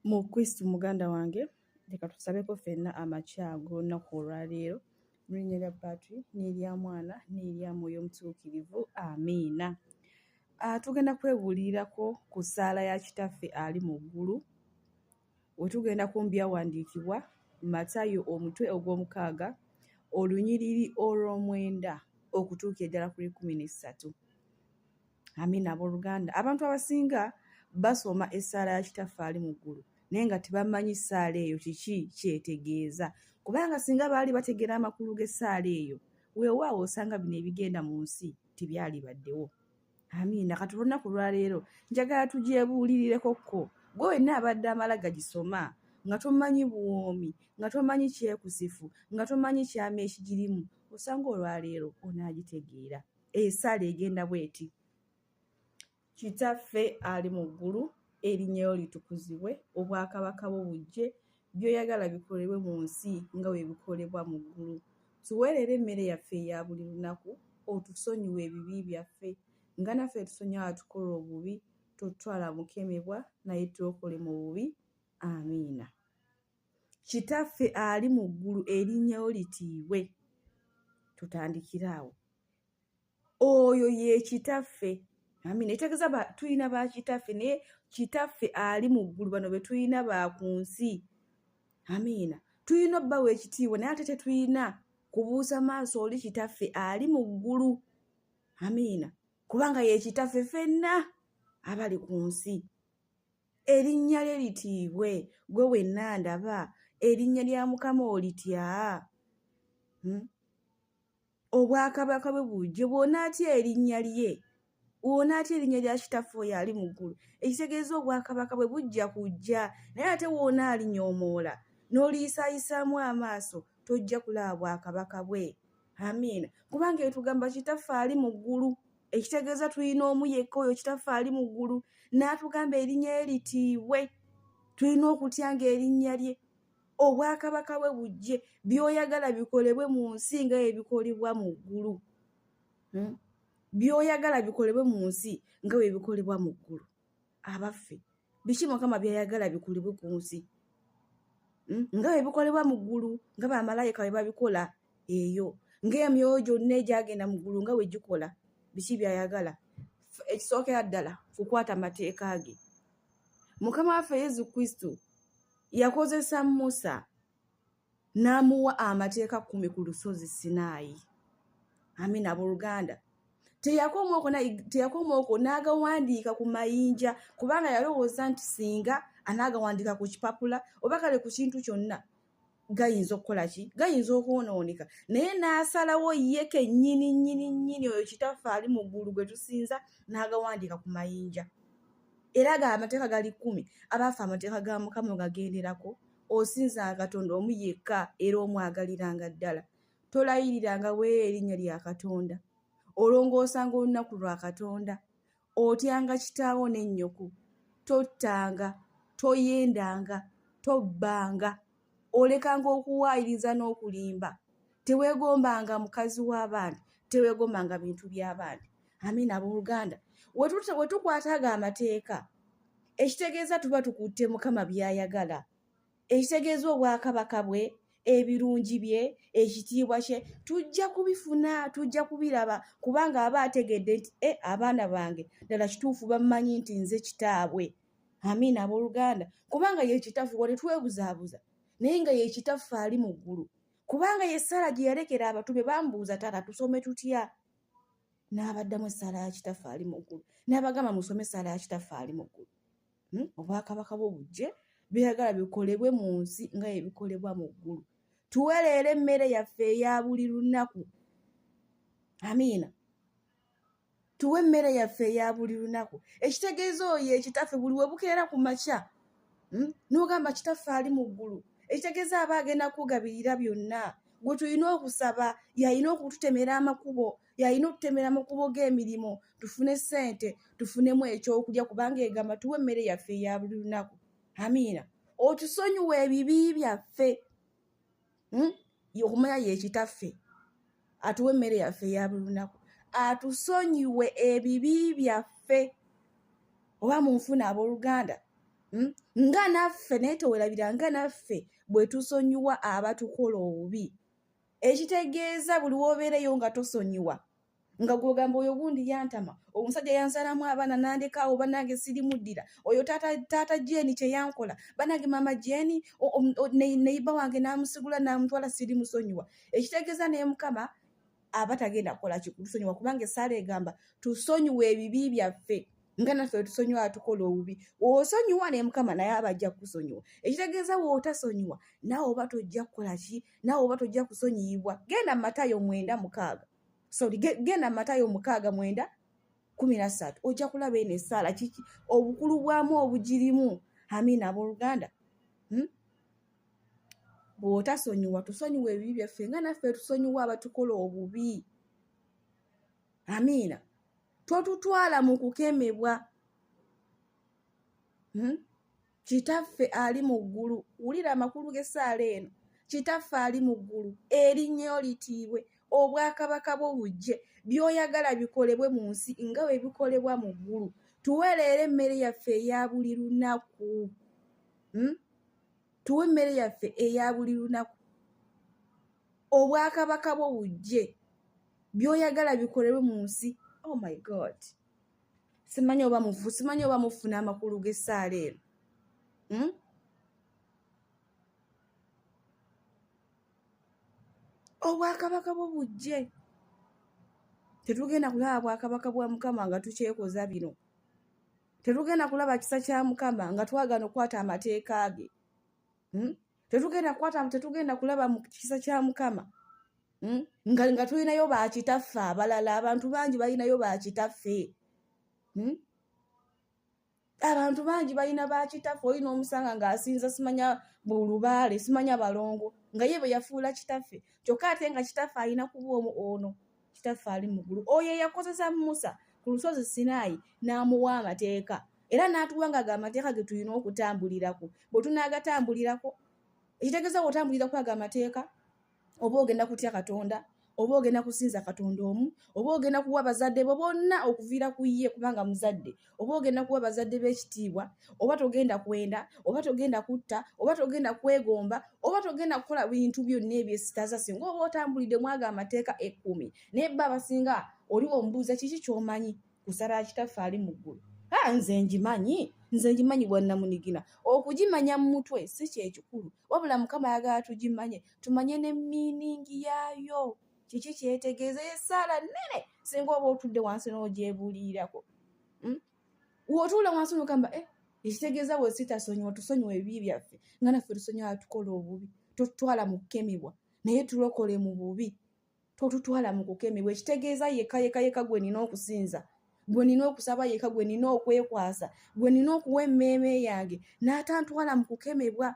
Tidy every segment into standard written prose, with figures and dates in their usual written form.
Mu Kristo muganda wange, leka tusabeko ffenna amakya ag'olunaku olwaleero mu linnya lya Patri n'erya Mwana n'erya Mwoyo Mutuukirivu. Amiina. Tugenda kwebuulirirako ku ssaala ya Kitaffe ali mu ggulu. We tugenda ku byawandiikibwa Matayo omutwe ogw'omukaaga olunyiriri olw'omwenda okutuukira ddala ku lw'ekkumi n'essatu. Amiina abooluganda. Abantu abasinga basoma essaala ya Kitaffe ali mu ggulu naye nga tebamanyi ssaala eyo kiki kyetegeeza, kubanga singa baali bategeera amakulu g'essaala eyo, weewaawo osanga bino ebigenda mu nsi tebyalibaddewo. Amiina. Kati olunaku lwaleero njagala tugyebuulirireko kko gwe wenna abadde amala gagisoma nga tomanyi buwoomi, nga tomanyi kyekusifu, nga tomanyi kyama ekigirimu, osanga olwaleero onaagitegeera. Essaala egenda bw'eti: Kitaffe ali mu ggulu, erinnya lyo litukuzibwe, obwakabaka bwo bujje, by'oyagala bikolebwe mu nsi nga bwe bikolebwa mu ggulu. Tuwe leero emmere yaffe eya buli lunaku, otusonyiwe ebibi byaffe, nga naffe tusonyiwa abatukola obubi, totutwala mu kukemebwa, naye tulokole mu bubi. Amiina. Kitaffe ali mu ggulu, erinnya lyo litiibwe. Tutandikire awo. Oyo ye Kitaffe. Amiina. Ekitegeeza tulina ba kitaffe, naye Kitaffe ali mu ggulu, bano be tulina ba ku nsi. Amiina. Tulina obbawa ekitiibwa, naye ate tetulina kubuusa maaso oli Kitaffe ali mu ggulu. Amiina. Kubanga ye Kitaffe ffenna abali ku nsi. Erinnya lye litiibwe. Gwe wenna ndaba erinnya lya Mukama olitya? Obwakabaka bwe bujje. Bw'onaatya erinnya lye, bw'onaatya erinnya lya Kitaffe oyo ali mu ggulu, ekitegeeza obwakabaka bwe bujja kujja. Naye ate w'onaalinyomoola n'oliyisaayisaamu amaaso, tojja kulaba bwakabaka bwe. Amiina. Kubanga etugamba Kitaffe ali mu ggulu, ekitegeeza tulina omu yekka oyo Kitaffe ali mu ggulu, n'atugamba erinnya lye litiibwe. Tulina okutya ng'erinnya lye, obwakabaka bwe bujje, by'oyagala bikolebwe mu nsi nga bwe bikolebwa mu ggulu. By'oyagala bikolebwe mu nsi nga bwe bikolebwa mu ggulu. Abaffe, biki Mukama by'ayagala bikolebwe ku nsi? Nga bwe bikolebwa mu ggulu, nga bamalayika bwe babikola eyo, ng'emyoyo gyonna egyagenda mu ggulu nga bwe gikola, biki by'ayagala? Ekisookera ddala kukwata mateeka ge. Mukama waffe Yesu Kristo yakozesa Musa n'amuwa amateeka 10 ku lusozi Sinaayi. Amiina abooluganda. Teyakoma okwo n'agawandiika ku mayinja, kubanga yalowooza nti singa anaagawandiika ku kipapula oba kale ku kintu kyonna gayinza okukola ki? Gayinza okwonooneka. Naye n'asalawo ye kennyini nnyini nnyini oyo Kitaffe ali mu ggulu gwe tusinza n'agawandiika ku mayinja. Era ga amateeka gali 10. Abaffe, amateeka ga Mukama ogagenderako? Osinzanga Katonda omu yekka era omwagaliranga ddala. Tolayiriranga bwereere erinnya lya Katonda. Olongoosanga olunaku lwa Katonda. Otyanga kitaawo ne nnyoko. Tottanga, toyendanga, tobbanga. Olekanga okuwaayiriza n'okulimba. Teweegombanga mukazi w'abandi, teweegombanga bintu by'abandi. Amiina abooluganda. We tukwata amateeka, ekitegeeza tuba tukutte Mukama by'ayagala. Ekitegeeza obwakabaka bwe, ebirungi bye, ekitiibwa kye, tujja kubifuna, tujja kubiraba, kubanga aba ategedde nti abaana bange ddala kituufu bammanyi nti nze kitaabwe. Amiina abooluganda. Kubanga ye Kitaffe, wadde twebuzaabuza, naye nga ye Kitaffe ali mu ggulu. Kubanga ye ssaala gye yalekera abatume, bambuuza, taata tusome tutya? N'abaddamu essaala ya Kitaffe ali mu ggulu. N'abagamba musome essaala ya Kitaffe ali mu ggulu. Obwakabaka bwo bujje, by'oyagala bikolebwe mu nsi nga bwe bikolebwa mu ggulu. Tuwe leero emmere yaffe eya buli lunaku. Amiina. Tuwe emmere yaffe eya buli lunaku. Ekitegeeza oyo ye Kitaffe buli we bukeera ku makya. N'ogamba Kitaffe ali mu ggulu. Ekitegeeza aba agenda kugabirira byonna. Gwe tulina okusaba, y'alina okututemera amakubo, y'alina okututemera amakubo g'emirimu, tufune ssente, tufunemu ekyokulya, kubanga egamba tuwe emmere yaffe eya buli lunaku. Amiina. Otusonyiwe ebibi byaffe. Okumanya ye Kitaffe atuwe emmere yaffe eya buli lunaku, atusonyiwe ebibi byaffe. Oba munfuna abooluganda? Nga naffe naye tewerabira nga naffe bwe tusonyiwa abatukola obubi. Ekitegeeza buli w'obeereyo nga tosonyiwa, nga gwogamba oyo gundi yantama, omusajja yansalamu abaana nandekaawo, banange sirimuddira, oyo taata Jeni kye yankola, banange maama Jeni neyiba wange n'amusigula n'amutwala, sirimusonyiwa. Ekitegeeza naye Mukama aba tagenda kukola kikutusonyiwa, kubanga essaala egamba tusonyiwe ebibi byaffe nga naffe tusonyiwa atukola obubi. Osonyiwa naye Mukama naye aba ajja kukusonyiwa. Ekitegeeza w'otasonyiwa naawe oba tojja kukola ki, naawe oba tojja kusonyiyibwa. Genda Matayo 9:6, sorry, genda Matayo 6:9:13, ojja kulaba eno essaala kiki obukulu bwamu obugirimu. Amiina abooluganda. Bw'otasonyiwa, tusonyiwa ebibi byaffe nga naffe tusonyiwa abatukola obubi. Amiina. Totutwala mu kukemebwa. Kitaffe ali mu ggulu, wulira amakulu g'essaala eno. Kitaffe ali mu ggulu, erinnya lyo litiibwe, obwakabaka bwo bujje, by'oyagala bikolebwe mu nsi nga bwe bikolebwa mu ggulu. Tuwe leero emmere yaffe eya buli lunaku. Tuwe emmere yaffe eya buli lunaku. Obwakabaka bwo bujje, by'oyagala bikolebwe mu nsi. Oh my God, simanyi oba mufu, simanyi oba mufuna amakulu g'essaala eno. Obwakabaka bwo bujje. Tetugenda kulaba bwakabaka bwa Mukama nga tukyekoza bino. Tetugenda kulaba kisa kya Mukama nga twagana okukwata amateeka ge. Tetugenda kukwata, tetugenda kulaba mu kisa kya Mukama nga tulinayo bakitaffe abalala. Abantu bangi balinayo bakitaffe. Abantu bangi balina bakitaffe. Olina omusanga ng'asinza simanya bulubaale, simanya balongo, nga ye bwe yafuula kitaffe. Kyokka ate nga kitaffe alina kuba omu, ono kitaffe ali mu ggulu, oyo eyakozesa Musa ku lusozi Sinaayi n'amuwa amateeka, era n'atuwa nga ago amateeka ge tulina okutambulirako. Bwe tunaagatambulirako, ekitegeeza bw'otambulirako ago amateeka, oba ogenda kutya Katonda, oba ogenda kusinza Katonda omu, oba ogenda kuwa bazadde bo bonna okuviira ku ye kubanga muzadde, oba ogenda kuwa bazadde b'ekitiibwa, oba togenda kwenda, oba togenda kutta, oba togenda kwegomba, oba togenda kukola bintu byonna ebyesitaza singa oba otambulidde mu ago amateeka 10. Naye bo abasinga oli omubuuza kiki ky'omanyi kusala kitaffe ali mu ggulu? Nze ngimanyi, nze ngimanyi bwannamunigina. Okugimanya mu mutwe si kyekikulu, wabula Mukama ayagala tugimanye, tumanye ne meaning yaayo, kiki kyetegeeza. Essaala nnene singa oba otudde wansi n'ogyebuulirirako. W'otuula wansi n'ogamba, ekitegeeza bwe sitasonyiwa, tusonyiwa ebibi byaffe nga naffe tusonyiwa tukola obubi. Totutwala mu kukemebwa, naye tulokole mu bubi. Totutwala mu kukemebwa, ekitegeeza yekka yekka yekka gwe nina okusinza, gwe nina okusaba, yekka gwe nina okwekwasa, gwe nina okuwa emmeeme yange, n'atantwala mu kukemebwa.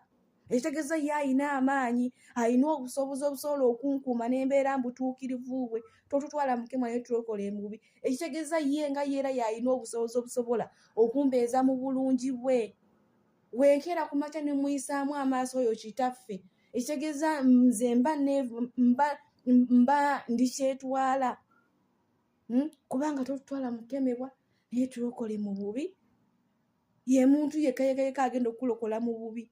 Ekitegeeza ye alina amaanyi, alina obusobozi obusobola okunkuuma n'embeera mbutuukirivu bwe. Totutwala mu kukemebwa, naye tulokole mu bubi. Ekitegeeza ye nga ye era y'alina obusobozi obusobola okumbeeza mu bulungi bwe. Wenkeera ku makya ne muyisaamu amaaso oyo kitaffe, ekitegeeza nze mba ndikyetwala. Kubanga totutwala mu kukemebwa, naye tulokole mu bubi. Ye muntu yekka yekka yekka agenda okukulokola mu bubi.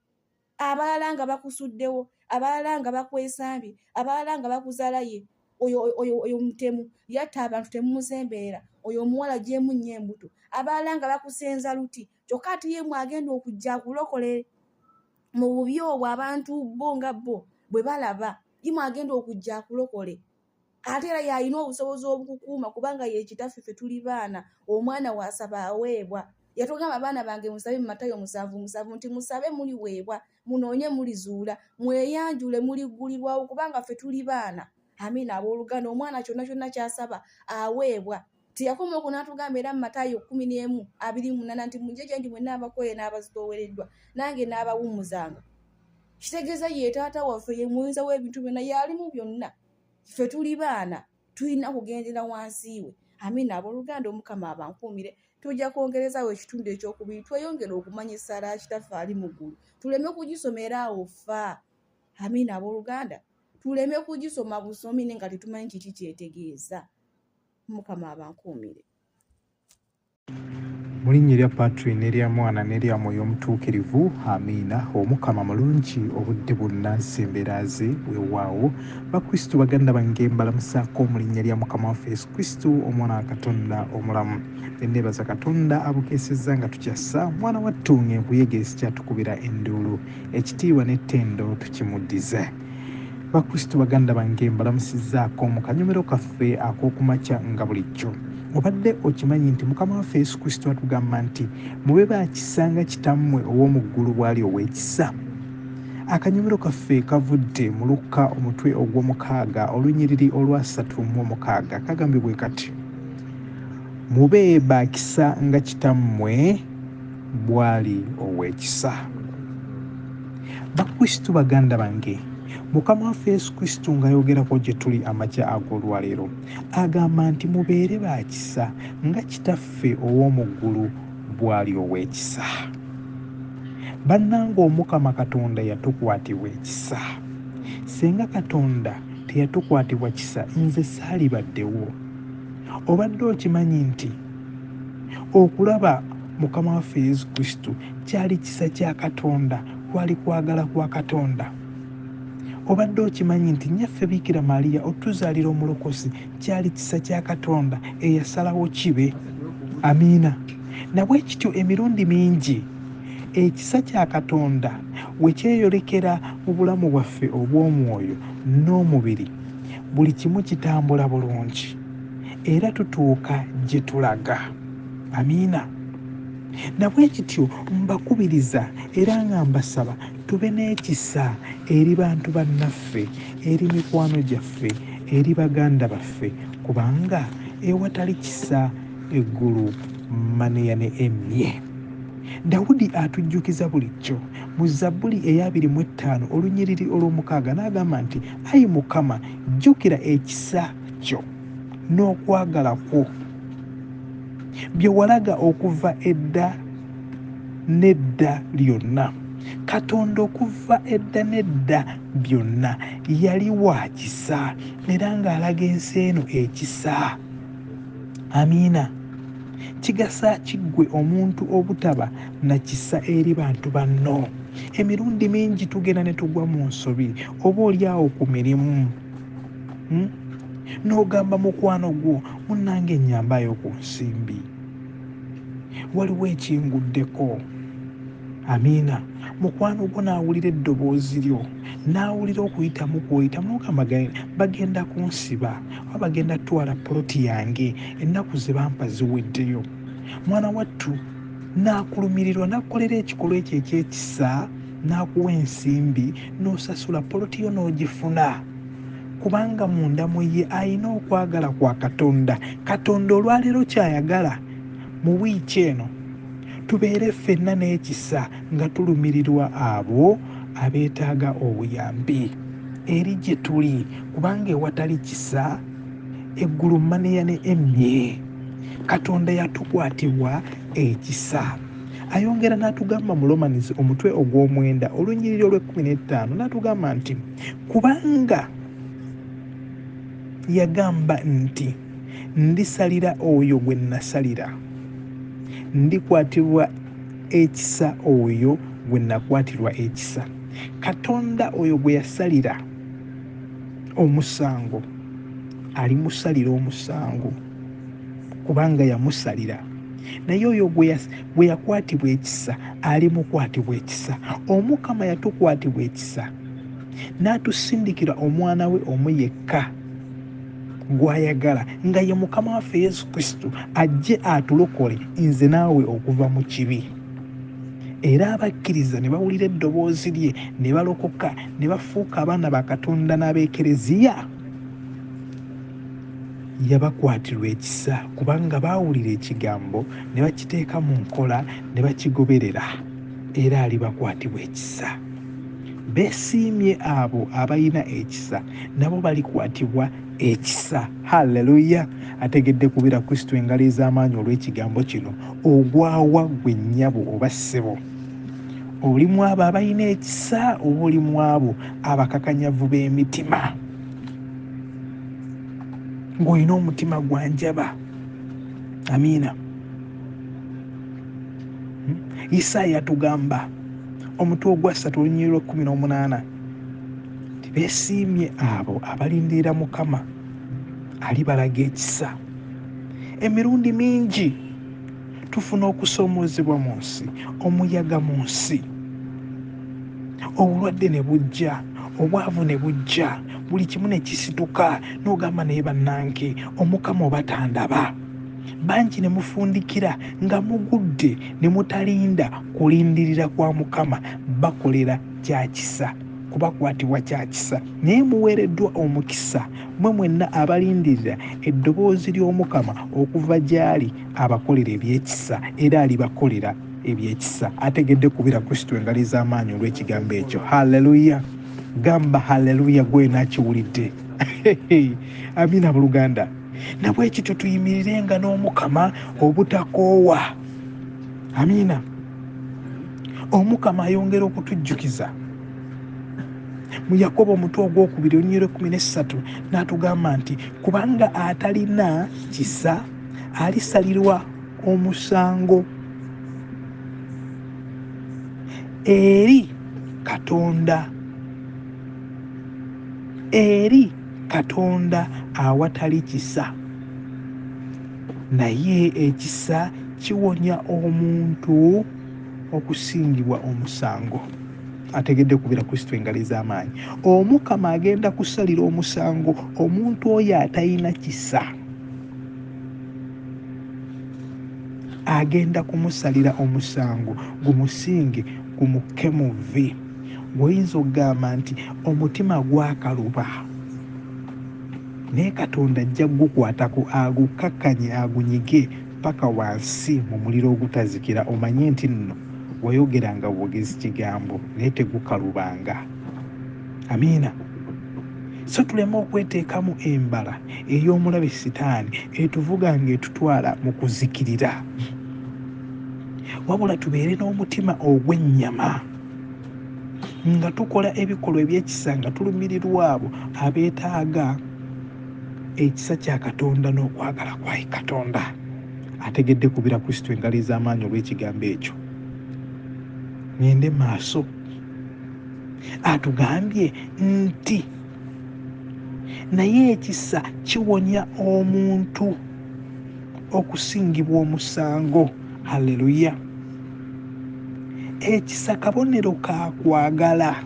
Abalala nga bakusuddewo, abalala nga bakwesambye, abalala nga bakuzaala ye oyo mutemu yatta abantu temumusemberera, oyo omuwala gyemunnya embuto, abalala nga bakusenza luti, kyokka ate ye mwagenda okujja akulokole mu bubi obwo abantu bo nga bo bwe balaba. Ye mwagenda okujja akulokole, ate era y'alina obusobozi obukukuuma kubanga ye kitaffe, ffe tuli baana. Omwana w'asaba aweebwa. Yatugamba, abaana bange musabe, mu Matayo 7:7 nti musabe muliweebwa, munoonye mulizuula, mweyanjule muliggulirwawo, kubanga ffe tuli baana. Amiina abooluganda. Omwana kyonna kyonna ky'asaba aweebwa. Teyakoma okwo, n'atugamba era mu Matayo 11:28 nti mujje gye ndi mwenna abakooye n'abazitoowereddwa, nange n'abawummuzanga. Kitegeeza ye taata waffe, ye muyinza w'ebintu byonna, y'alimu byonna. Ffe tuli baana, tulina kugendera wansi we. Amiina abooluganda. Omukama abankuumire. Tujja kwongerezaawo ekitundu ekyokubiri, tweyongere okumanya essaala ya kitaffe ali mu ggulu, tuleme kugisomera awo ffa. Amiina abooluganda, tuleme kugisoma busomi naye nga tetumanyi kiki kyetegeeza. Mukama abankuumire. Mu linnya erya Patri n'erya Mwana n'erya Mwoyo Omutuukirivu, amiina. Omukama mulungi obudde bwonna, nsi embeera ze weewaawo. Bakristu baganda bange, mbalamusaako mu linnya lya Mukama waffe Yesu Kristu, Omwana wa Katonda omulamu. Ne neebaza Katonda abukeesezza nga tukyassa mwana wattu ng'enkuyege zikyatukubira enduulu. Ekitiibwa n'ettendo tukimuddize. Bakristu baganda bange, mbalamusizzaako mu kanyomero kaffe ak'okumakya nga bulijjo. Obadde okimanyi nti Mukama waffe Yesu Kristo atugamba nti mube ba kisa nga Kitammwe ow'omu ggulu bw'ali ow'ekisa? Akanyomero kaffe kavudde mu Lukka omutwe ogw'omukaaga olunyiriri olwasatu mu omukaaga, kagambye bwe kati: mube ba kisa nga Kitammwe bw'ali ow'ekisa. Bakristu baganda bange, Mukama waffe Yesu Kristo ng'ayogerako gye tuli amakya ag'olwaleero agamba nti mubeere ba kisa nga Kitaffe ow'omu ggulu bw'ali ow'ekisa. Bannange, Omukama Katonda yatukwatibwa ekisa. Singa Katonda teyatukwatibwa kisa, nze saalibaddewo. Obadde okimanyi nti okulaba Mukama waffe Yesu Kristo kyali kisa kya Katonda, kwali kwagala kwa Katonda? Obadde okimanyi nti Nnyaffe Biikira Maria otuzaalira Omulokozi kyali kisa kya Katonda eyasalawo kibe? Amiina. Na bwe kityo emirundi mingi ekisa kya Katonda we kyeyolekera mu bulamu bwaffe obw'omwoyo n'omubiri, buli kimu kitambula bulungi era tutuuka gye tulaga. Amiina. Na bwe kityo mbakubiriza era nga mbasaba tube n'ekisa eri bantu bannaffe, eri mikwano gyaffe, eri baganda baffe, kubanga ewatali kisa eggulu maneya ne emmye. Dawudi atujjukiza bulijjo mu Zabbuli ey'abiri mu ettaano olunyiriri olw'omukaaga n'agamba nti, ayi Mukama, jjukira ekisa kyo n'okwagala kwo bye walaga okuva edda n'edda lyonna. Katonda okuva edda n'edda byonna yali wa kisa era ng'alaga ensi eno ekisa. Amiina. Kigasa ki ggwe omuntu obutaba na kisa eri bantu banno? Emirundi mingi tugenda ne tugwa mu nsobi oba oli awo ku mirimu, n'ogamba mukwano gwo, munnange nnyambayo ku nsimbi, waliwo ekinguddeko. Amiina. Mukwano gwo n'awulira eddoboozi lyo, n'awulira okuyitamu kw'oyitamu, n'ogamba bagenda kunsiba oba bagenda kutwala poloti yange, ennaku ze bampa ziweddeyo. Mwana wattu n'akulumirirwa, n'akukolera ekikolwa ekyo eky'ekisa, n'akuwa ensimbi, n'osasula poloti yo n'ogifuna. Kubanga munda mu ye alina okwagala kwa Katonda. Katonda olwaleero ky'ayagala mu wiiki eno tubeere ffenna n'ekisa nga tulumirirwa abo abeetaaga obuyambi eri gye tuli, kubanga ewatali kisa eggulu maneya ne emmye. Katonda yatukwatibwa ekisa. Ayongera n'atugamba mu Romans omutwe ogw'omwenda olunyiriri olw'ekkumi n'ettaano n'atugamba nti kubanga yagamba nti ndisalira oyo gwe nasalira, ndikwatibwa ekisa oyo gwe nakwatirwa ekisa. Katonda oyo gwe yasalira omusango alimusalira omusango kubanga yamusalira, naye oyo gwe yakwatibwa ekisa alimukwatibwa ekisa. Omukama yatukwatibwa ekisa n'atusindikira omwana we omu yekka gw'ayagala, nga ye Mukama waffe Yesu Kristo, ajje atulokole nze naawe okuva mu kibi. Era abakkiriza ne bawulira eddoboozi lye ne balokoka ne bafuuka abaana ba Katonda n'abeekereziya, yabakwatirwa ekisa kubanga baawulira ekigambo ne bakiteeka mu nkola ne bakigoberera, era alibakwatibwa ekisa. Beesiimye abo abalina ekisa, nabo balikwatibwa ekisa. Haleluya! Ategedde kubira Kristo engalo ez'amaanyi olw'ekigambo kino. Ogwawa ggwe nnyabo oba ssebo? Oli mu abo abalina ekisa oba oli mu abo abakakanyavu b'emitima? Ng'olina omutima gwa njaba. Amiina. Isaaya atugamba omutwe ogwa 3 olunyiriri lwa 18 nti beesiimye abo abalindirira Mukama, alibalaga ekisa. Emirundi mingi tufuna okusoomoozebwa mu nsi, omuyaga mu nsi, obulwadde ne bujja, obwavu ne bujja, buli kimu ne kisituka, n'ogamba naye bannange Omukama oba tandaba. Bangi ne mufundikira nga mugudde ne mutalinda kulindirira kwa Mukama, bakolera kya kisa, kubakwatibwa kya kisa. Naye muweereddwa omukisa mmwe mwenna abalindirira eddoboozi ly'Omukama okuva gy'ali, abakolera ebyekisa era alibakolera ebyekisa. Ategedde kubira Kristo engalo ez'amaanyi olw'ekigambo ekyo. Haleluya! Gamba haleluya gwe naakiwulidde. Amiina abooluganda. Nabwe kityo tuyimirirenga n'Omukama obutakoowa. Amiina. Omukama ayongera okutujjukiza mu Yakobo omutwe ogwokubiri olunyiriri 13 n'atugamba nti kubanga atalina kisa alisalirwa omusango eri Katonda, eri Katonda awatali kisa. Naye ekisa kiwonya omuntu okusingibwa omusango. Ategedde kubira Kristo engalo ez'amaanyi. Omukama agenda kusalira omusango omuntu oyo atalina kisa. Agenda kumusalira omusango gumusinge gumukke mu vvi. Bw'oyinza okugamba nti omutima gwakaluba, naye Katonda ajja kugukwatako agukkakkanye agunyige paka wansi mu muliro ogutazikira, omanye nti nno wayogeranga bwogezi kigambo naye tegukalubanga. Amiina. So tuleme okweteekamu embala ey'omulabe Sitaani etuvuga ng'etutwala mu kuzikirira, wabula tubeere n'omutima ogw'ennyama nga tukola ebikolwa eby'ekisa, nga tulumirirwa abo abeetaaga ekisa kya Katonda n'okwagala kwa Katonda. Ategedde kubira Kristo engalo ez'amaanyi olw'ekigambo ekyo. Ngende maaso. Atugambye nti naye ekisa kiwonya omuntu okusingibwa omusango. Haleluya. Ekisa kabonero ka kwagala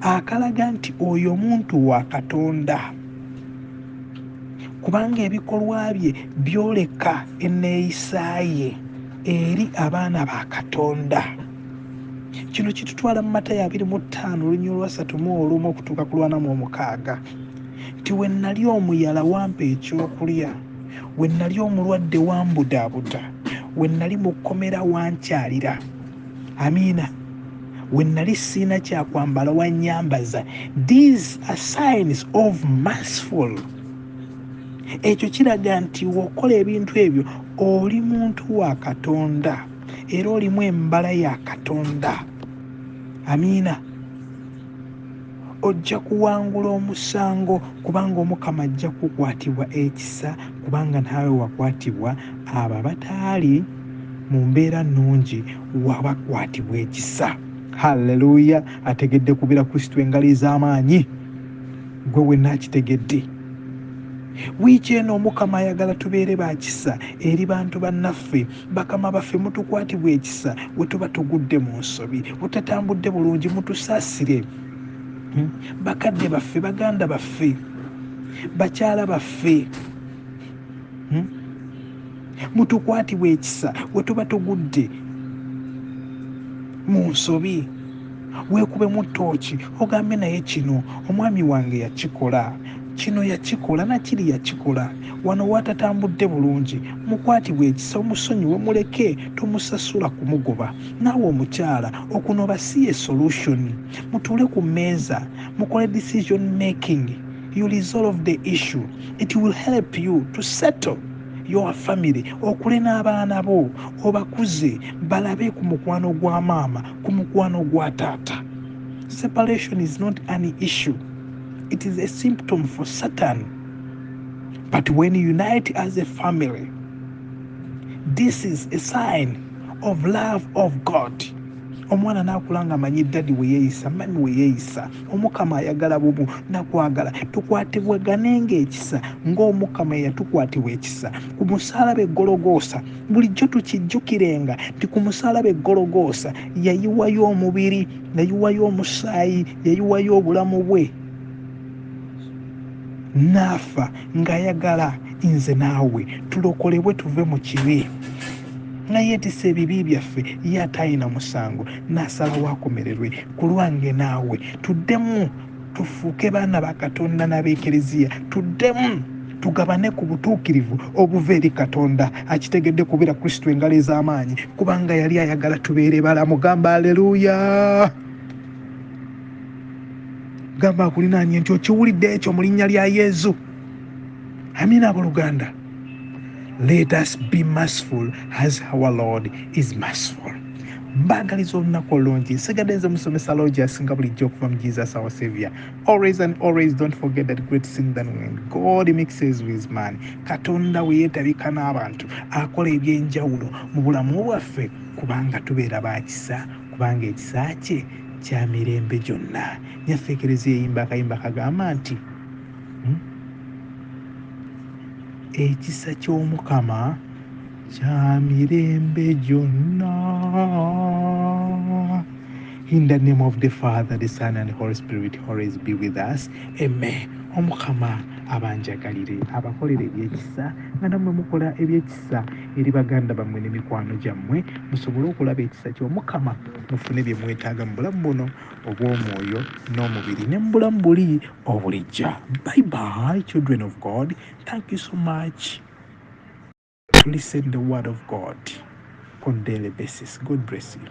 akalaga nti oyo muntu wa Katonda, kubanga ebikolwa bye byoleka enneeyisa ye eri abaana ba Katonda. Kino kitutwala mu Matayo 25 olunyiriri lwa 31 okutuuka ku 46 nti we nali omuyala wampa ekyokulya, we nali omulwadde wambudaabuda, we nali mu kkomera wankyalira. Amiina. We nali siina kyakwambala wannyambaza. These are signs of merciful. Ekyo kiraga nti w'okola ebintu ebyo oli muntu wa Katonda era olimu embala ya Katonda. Amiina. Ojja kuwangula omusango kubanga Omukama ajja kukwatibwa ekisa, kubanga naawe wakwatibwa abo abataali mu mbeera nnungi, wabakwatibwa ekisa. Haleluya. Ategedde kubira Kristo engalo ez'amaanyi. Gwe wenna akitegedde. Wiiki eno Omukama ayagala tubeere ba kisa eri bantu bannaffe. Bakama baffe mutukwatibwa ekisa we tuba tugudde mu nsobi, butatambudde bulungi, mutusaasire. Bakadde baffe, baganda baffe, bakyala baffe, mutukwatibwa ekisa we tuba tugudde mu nsobi. Weekubemu ttooki ogambe naye kino omwami wange yakikola, kino yakikola nakiri yakikola, wano watatambudde bulungi. Mukwatibwa ekisa, omusonyiwe, muleke, tomusasula kumugoba. Naawe omukyala okunoba si ye solution. Mutuule ku mmeeza mukole decision making, you resolve the issue. It will help you to settle your family, okule n'abaana bo obakuze balabe ku mukwano gwa maama, ku mukwano gwa taata. Separation is not an issue, it is a symptom for Satan. But when you unite as a family, This is a sign of love of God. Omwana n'akula nga amanyi daddy we yeeyisa, mummy we yeeyisa. Omukama ayagala bumu nakwagala tukwatibwaganenga ekisa ng'Omukama eyatukwatibwa ekisa ku musaalaba eggologoosa. Bulijjo tukijjukirenga nti ku musaalaba eggologoosa yayiwayo omubiri, yayiwayo omusaayi, yayiwayo obulamu bwe n'afa ng'ayagala nze naawe tulokolebwe tuve mu kibi, nga yeetisa ebibi byaffe, ye atayina musango n'asalawo akomererwe ku lwange naawe, tuddemu tufuuke baana ba Katonda n'abeekereziya, tuddemu tugabane ku butuukirivu obuva eri Katonda. Akitegedde kubira Kristo engalo ez'amaanyi, kubanga yali ayagala tubeere balamu. Gamba aleluya. Gamba akulinaanye nti okiwulidde ekyo mu linnya lya Yezu. Amiina. Abooluganda, let us be merciful as our Lord is merciful. Mbaagaliza olunaku olungi. Nsigadde nze musomesa Logias nga bulijjo okuva mu Jesus Our Savior. Always and always, don't forget that great sin than when God mixes with man. Katonda we yeetabika n'abantu akola ebyenjawulo mu bulamu bwaffe, kubanga tubeera bakisa, kubanga ekisa kye kya mirembe gyonna. Nyaffe Ekereziya eyimba akayimba kagamba nti, Ekisa ky'Omukama kya mirembe gyonna. In the name of the Father, the Son and the Holy Spirit, always be with us. Amen. Omukama abanjagalire, abakolere ebyekisa nga nammwe mukola ebyekisa eri baganda bammwe n'emikwano gyammwe, musobole okulaba ekisa ky'Omukama, mufune bye mwetaaga mu bulamu buno obw'omwoyo n'omubiri ne mu bulamu buli obulijja. Bye bye, children of God. Thank you so much to listen the word of God on daily basis. God bless you.